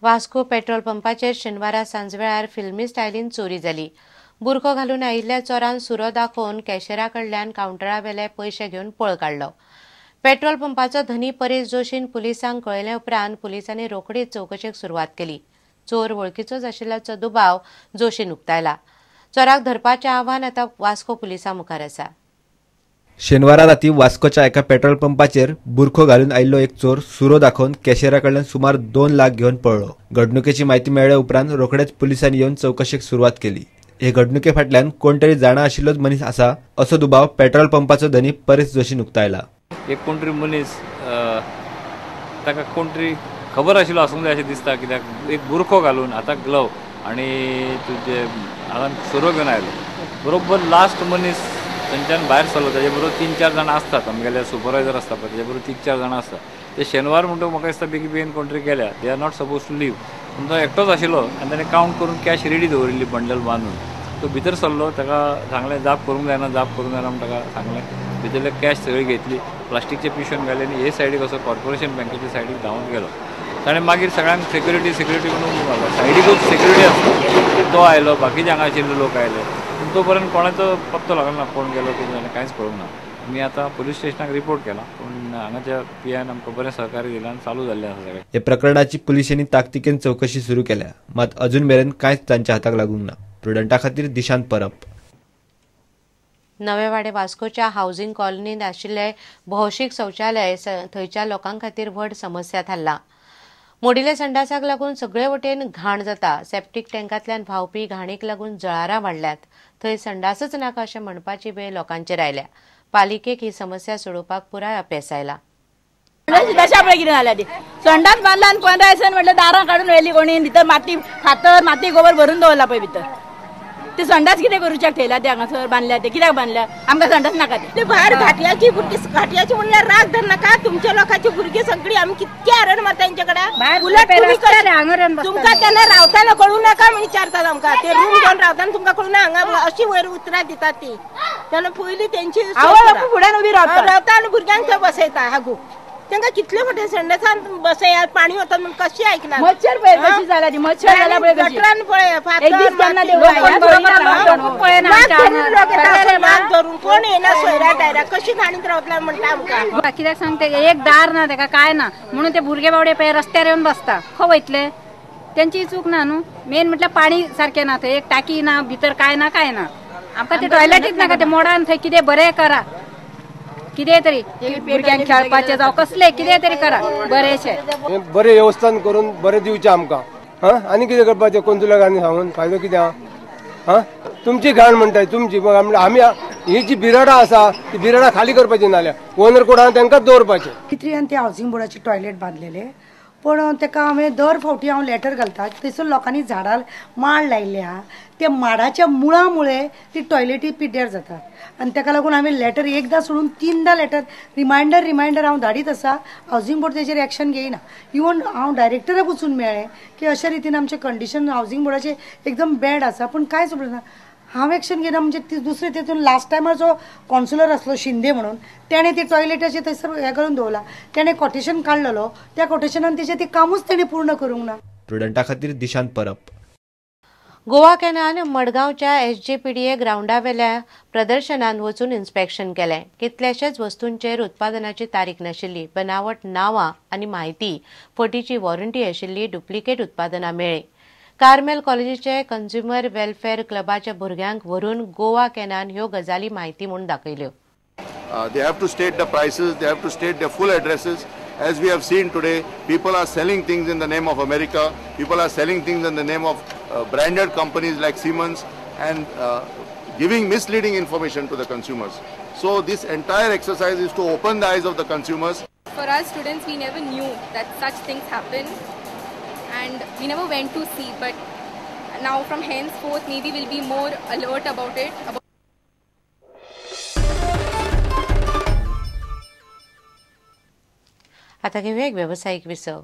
Vasco petrol पंपाचेर शेनवारा सांजवेळार फिल्मी स्टायलीन चोरी जाली. बुरखो घालून आयिल्ल्या चोरान सुरो दाखोवन कॅशरा कडल्यान कावंटरावेले पयशे घेवन पळ काडलो. पेट्रोल पंपाचो धनी परेश जोशीन पुलिसांक कळयले उपरांत पुलिसांनी रोखडीच चवकशेक सुरवात केली. चोर वळखीचोच आशिल्ल्याचो दुबाव जोशीन उक्तायला. चोराक धरपाचें आव्हान आतां वास्को पुलिसां मुखार आसा. शेनवारा राती वास्कोच्या एका पेट्रोल पंपाचेर बुरखो घालून आयिल्लो एक चोर सुरो दाखोवन कॅशरा कडल्यान सुमार 2 लाख घेवन पळ्ळो. घडणुकेची म्हायती मेळ्ळे उपरांत रोखडेच पुलिसांनी येवन चवकशेक सुरवात केली. हे घडणुके फाटल्यान कोण तरी जाणा आशिल्लोच मनीस आसा असो दुबाव पेट्रोल पंपाचो धनी परेश जोशीन उक्तायला. एक कोण तरी मनीस ताका कोण तरी खबर आशिल्लो आसूंक जाय अशें दिसता, कित्याक एक बुरखो घालून हाताक ग्लव आनी तुजे हातान सुरो घेवन आयलो. बरोबर लास्ट मनीस थंयच्यान भायर सरलो, ताजे बरोबर 3-4 जाणां आसतात, आमगेले सुपरवायजर आसता पळय ताजे बरोबर 3-4 जाणां आसतात. ते शेनवार म्हणटकच म्हाका दिसता बेगीन बेगीन कोण तरी गेल्या, they are not suppose to leave. पूण तो एकटोच आशिल्लो आनी ताणें कावंट करून कॅश रेडी दवरिल्ली बंडल बांदून. तो भितर सरलो, ताका सांगलें जाप करूंक जायना, जाप करूंक जायना म्हूण ताका सांगलें. भितरले कॅश सगळी घेतली, प्लास्टिकचे पिशवेन घाले आनी हे सायडीक असो कॉर्पोरेशन बँकेचे सायडीक धांवत गेलो. ताणें मागीर सगळ्यांक सेक्युरिटी सेक्युरिटी म्हणून घालो. सायडीकूच सेक्युरिटी आसता, तो आयलो, बाकीचे हांगा आशिल्ले लोक आयले, पूण तो पर्यंत कोणाचो पत्तो लागलो ना, कोण गेलो कितें जालें कांयच कळूंक ना. आमी आतां पुलीस स्टेशनाक रिपोर्ट केला, पूण हांगाच्या पी आयन आमकां बरें सहकार्य दिलां आनी चालू जाल्लें आसा सगळें. हे प्रकरणाची पुलिसांनी ताकतिकेन चवकशी सुरू केल्या, मात अजून मेरेन कांयच तांच्या हाताक लागूंक ना. प्रुडंटा खातीर दिशांत परब. नवेवाडे वास्कोच्या हावसिंग कॉलनीत आशिल्ले भौशीक शौचालय थंयच्या लोकां खातीर व्हड समस्या थारला. मोडिल्ल्या संडासाक लागून सगळे वटेन घाण जाता. सेप्टीक टँकांतल्यान व्हांवपी घाणीक लागून जळारां वाडल्यात. थंय संडासच नाका अशें म्हणपाची वेळ लोकांचेर आयल्या. पालिकेक ही समस्या सोडोवपाक पुराय अपेस आयला. दशा पळय कितें जाल्या ती, संडास बांदला आनी 15 दिसान म्हटल्यार दारां काडून व्हेली कोणी, भितर माती फातर माती गोबर भरून दवरला पळय भितर. ते संडास कितें करूच्याक थेयला ते हांगासर बांदल्या ते कित्याक बांदल्या, आमकां संडास नाका ते. भायर घाटयाची भुरगीं, घाटयाची म्हणल्यार राग धरनाका, तुमच्या लोकांची भुरगीं सगळीं आमी कितके आरण मारता तेंचे कडेन. उलट तुमकां तेन्ना रावताना कळूं नाका म्हण विचारतात आमकां, ते रूम घेवन रावताना तुमकां कळूं ना, हांगा अशी वयर उतरां दितात ती. तेन्ना पयलीं तेंची फुड्यान उबी रावता रावता आनी भुरग्यांक थंय बसयता. हागू तांकां कितले फावटी संडासान बसयात, पाणी वता म्हण कशी आयकना. मच्छर पळय कशी जाल्या ती, मच्छर जाल्या पळय कशी, गटरान पळय माग धरून कोण येना सोयऱ्या दायरा कशी घाणीत रावतला म्हणटा आमकां. कित्याक सांगता, एक दार ना ताका काय ना म्हणून ते भुरगे बावडे पळय रस्त्यार येवन बसता. खंय वयतले, तेंची चूक ना न्हू. मेन म्हटल्यार पाणी सारकें ना थंय, एक टाकी ना भितर, काय ना काय ना. आमकां ते टॉयलेटीच नाका, ते मोडान थंय कितें बरें करा, कितें तरी भुरग्यांक खेळपाचें जावं कसलें कितें तरी करा बरेंशें, बरें वेवस्थान करून बरें दिवचें आमकां. हां, आनी कितें करपाचें कोंसुलाक आनी सांगून फायदो कितें आहा? हां, तुमची घाण म्हणटाय तुमची, आमी ही जी बिराडां आसा ती बिराडां खाली करपाची नाल्यार ओनर कोण आहा तांकांच दवरपाचें. कितली ते हावसिंग बोर्डाचे टॉयलेट बांदलेले, पण ताका हांवें दर फावटी हांव लेटर घालता. थंयसर लोकांनी झाडां माड लायिल्ले आहा, त्या माडाच्या मुळा मुळे ती टॉयलेटी पिड्ड्यार जातात आनी ताका लागून हांवें लेटर एकदां सोडून 3दां लेटर रिमायंडर रिमायंडर हांव धाडीत आसा. हावसिंग बोर्ड तेजेर एक्शन घेयना. इवन हांव डायरेक्टराक वचून मेळ्ळें की अशा रितीन आमचें कंडिशन हावसिंग बोर्डाचें एकदम बॅड आसा, पूण कांयच उलयना. हांव एक्शन घेयना म्हणजे ती दुसरे तेतून लास्ट टायमार जो कॉन्सुलर आसलो शिंदे म्हणून, तेणें ती टॉयलेटाचें थंयसर हें करून दवरला. तेणें कोटेशन काडलेलो, त्या कोटेशनान तेजें तें कामूच तेणें पूर्ण करूंक ना. प्रुडंटा खातीर दिशांत परब. गोवा कॅनान मडगांवच्या एसजीपीडीए ग्रावंडावेल्या प्रदर्शनान वचून इन्स्पेक्शन केलें. कितल्याशाच वस्तूंचेर उत्पादनाची तारीख नाशिल्ली, बनावट नांवां आनी म्हायती, फटीची वॉरंटी आशिल्ली डुप्लिकेट उत्पादनां मेळ्ळीं. कार्मेल कॉलेजीचे कंझ्युमर वेलफेअर क्लबाच्या भुरग्यांक व्हरून गोवा कॅनान ह्यो गजाली म्हायती म्हूण दाखयल्यो. They have to state the prices, they have to state their full addresses. As we have seen today, people are selling things in the name of America, people are selling things in the name of branded companies like Siemens and giving misleading information to the consumers. So this entire exercise is to open the eyes of the consumers. For us students, we never knew that such things happen and we never went to see, but now from henceforth maybe we'll be more alert about it. आता घेऊया एक व्यावसायिक विसव.